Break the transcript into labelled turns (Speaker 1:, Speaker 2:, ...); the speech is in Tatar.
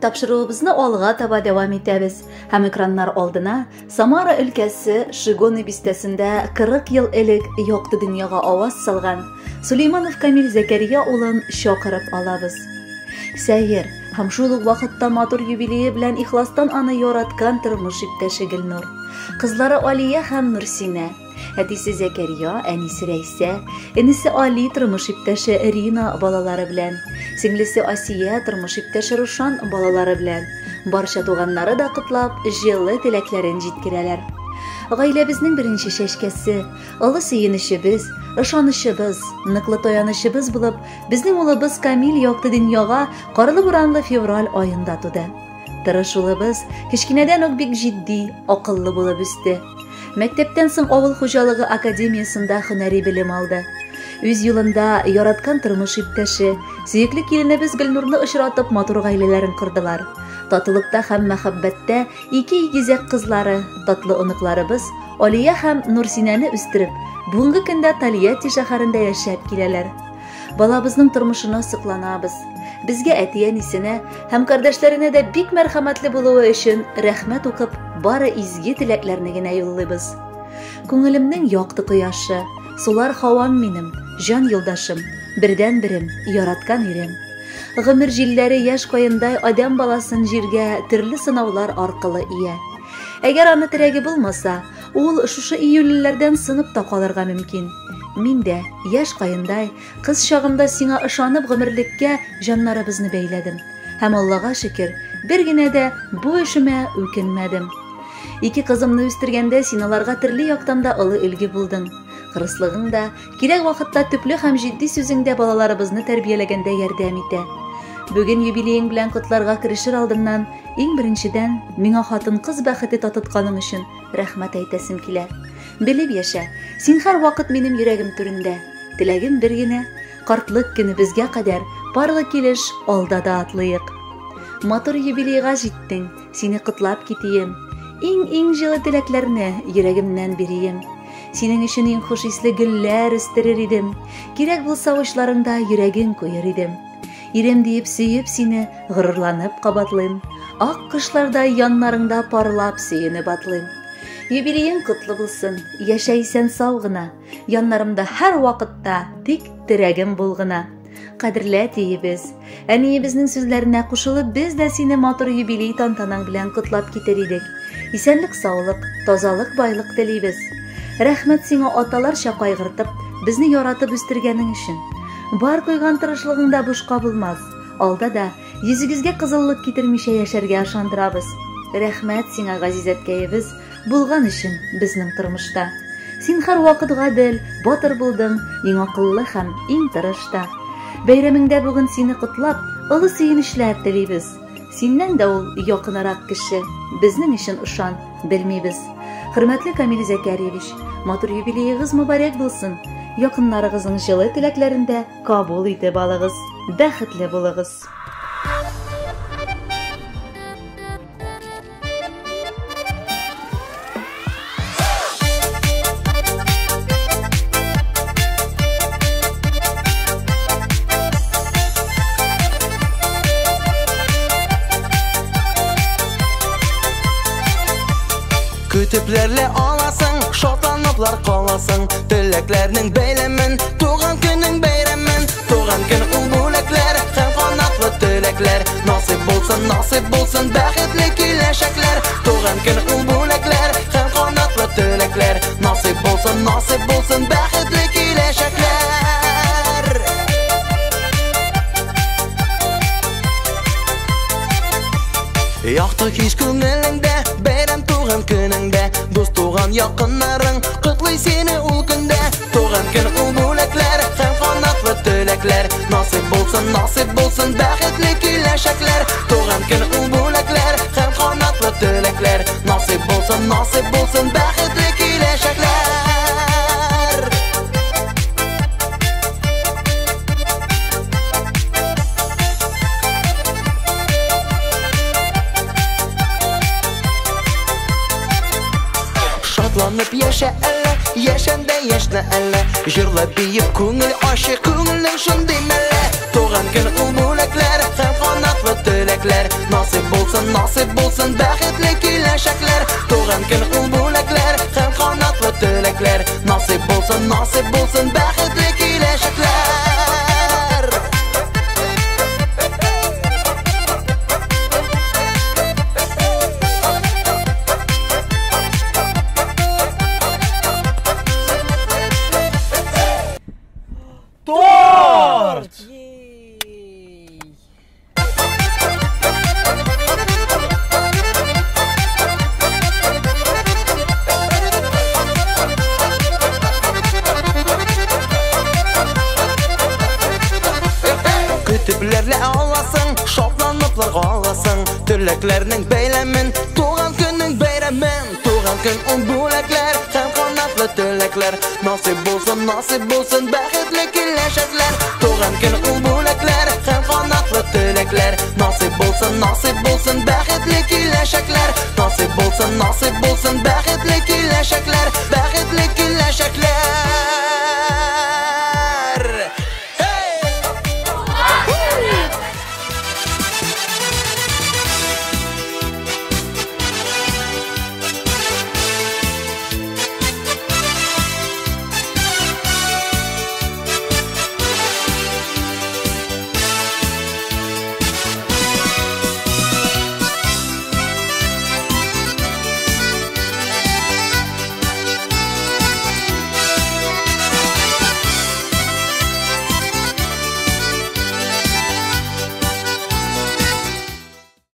Speaker 1: Тапшыруыбызны алга таба дәвам итәбез һәм экраннар алдына Самара өлкәсе Шигоны бистәсендә 40 ел элек якты дөньяга аваз салган Сулейманов Камил Зәкәрия улын чакырып алабыз. Сәер һәм шул ук вакытта матур юбилее белән ихластан аны яраткан тормыш иптәше Гөлнур, кызлары Алия һәм Нурсинә, әтисе Зәкәрия, әнисе Рәйсә, энесе Али тормыш иптәше Рина балалары белән, сеңлесе Асия тормыш иптәше Рушан балалары белән, барча туганнары да котлап, җылы теләкләрен җиткерәләр. Гаиләбезнең беренче чәчкәсе, олы сөенечебез, ышанычыбыз, ныклы таянычыбыз булып, безнең улыбыз Камил якты дөньяга карлы-буранлы февраль аенда туды. Тырыш улыбыз кечкенәдән үк бик җитди, акыллы булып үсте. Мәктәптән соң авыл хуҗалыгы академиясендә һөнәри белем алды. Үз юлында яраткан тормыш иптәше, сөекле киленебез Гөлнурны очратып матур гаиләләрен кордылар. Татулыкта һәм мәхәббәттә ике игезәк кызлары, татлы оныкларыбыз Алия һәм Нурсинәне үстереп, бүгенге көндә Тольятти шәһәрендә яшәп киләләр. Балабызның тормышына сокланабыз. Безгә әти-әнисенә һәм кардәшләренә дә бик мәрхәмәтле булуы өчен рәхмәт укып, бары изге теләкләрне генә юллыйбыз. Күңелемнең якты кояшы, сулар һавам минем, җан юлдашым, бердәнберем, яраткан ирем. Гомер җилләре яшь каендай адәм баласын җиргә төрле сынаулар аркылы ия. Әгәр аны терәге булмаса, ул шушы июльләрдән сынып та калырга мөмкин. Мин дә, яшь каендай, кыз чагымда сиңа ышанып гомерлеккә җаннарыбызны бәйләдем. Һәм Аллага шөкер, бер генә дә бу эшемә үкенмәдем. Ике кызымны үстергәндә син аларга төрле яктан да олы өлге булдың. Кырыслыгың да, кирәк вакытта төпле һәм җитди сүзең дә балаларыбызны тәрбияләгәндә ярдәм итә. Бүген юбилеең белән котларга керешер алдыннан, иң беренчедән, миңа хатын-кыз бәхете татытканың өчен рәхмәт әйтәсем килә. Белеп яшә, син һәрвакыт минем йөрәгем түрендә. Теләгем бер генә, картлык көнебезгә кадәр парлы килеш алда да атлыйк. Матур юбилейга җиттең, сине котлап китием. Иң-иң җылы теләкләрне йөрәгемнән бирием. Синең өчен иң хуш исле гөлләр үстерер идем. Кирәк булса учларыңда йөрәгең куер идем. Ирем диеп сөеп сине, горурланып кабатлыйм. Ак кошлардай яннарыңда парлап сөенеп атлыйм. Юбилеең котлы булсын, яшә исән-сау гына. Яннарымда һәр вакытта тик терәгем бул гына. Кадерле әтиебез, әниебезнең сүзләренә кушылып, без дә сине матур юбилей тантанаң белән котлап китер идек. Исәнлек-саулык, тазалык-байлык телибез. Рәхмәт сиңа аталарча кайгыртып, безне яратып үстергәнең өчен. Бар куйган тырышлыгың да бушка булмас. Алда да йөзегезгә кызыллык китермичә яшәргә ышандырабыз. Рәхмәт сиңа, газиз әткәебез, булган өчен безнең тормышта. Син һәрвакыт гадел, батыр булдың, иң акыллы һәм иң тырыш та. Бәйрәмеңдә бүген сине котлап, олы сөенечләр телибез. Синнән дә ул якынрак кеше, безнең өчен ышан, белмибез. Хөрмәтле Камил Зәкәрьевич, матур юбилеегыз мөбарәк булсын. Якыннарыгызның җылы теләкләрен дә кабул итеп алыгыз. Бәхетле булыгыз.
Speaker 2: Көтепләрле аласың, шатланыплар каласың. Теләкләрнең бәйләмен, туган көнең бәйрәмен. Туган көн ул бүләкләр һәм канатлы теләкләр. Насыйп булсын, насыйп булсын бәхетле киләчәкләр. Туган көн ул бүләкләр һәм канатлы теләкләр. Насыйп булсын, насыйп булсын бәхетле киләчәкләр. Якты хис күңелеңдә, бәйрәм туган көнеңдә, дус туган якыннарың котлый сине ул көндә. Туган көн ул бүләкләр һәм канатлы теләкләр. Насыйп булсын, насыйп булсын бәхетле киләчәкләр. Туган көн ул бүләкләр һәм канатлы теләкләр. Насыйп булсын, насыйп булсын бәхетле киләчәкләр. Шатланып яшә әллә, яшәндә яшьнә әллә. Җырлап биеп күңел ачык, күңелнең шундый мәллә. Туган көн ул бүләкләр һәм канатлы теләкләр. теләкләр. Насыйп булсын, насыйп булсын бәхетле киләчәкләр. Туган көн ул бүләкләр һәм канатлы теләкләр. Насыйп булсын, насыйп булсын бәхетле киләчәкләр.
Speaker 3: Торт!
Speaker 2: Көтепләрле аласың, шатланыплар аласың. Теләкләрнең бәйләмен, туган көннең бәйрәмен. Туган көн ул бүләкләр һәм канатлы теләкләр. Насыйп булсын, насыйп булсын бәхетле киләчәкләр. Туган көн ул бүләкләр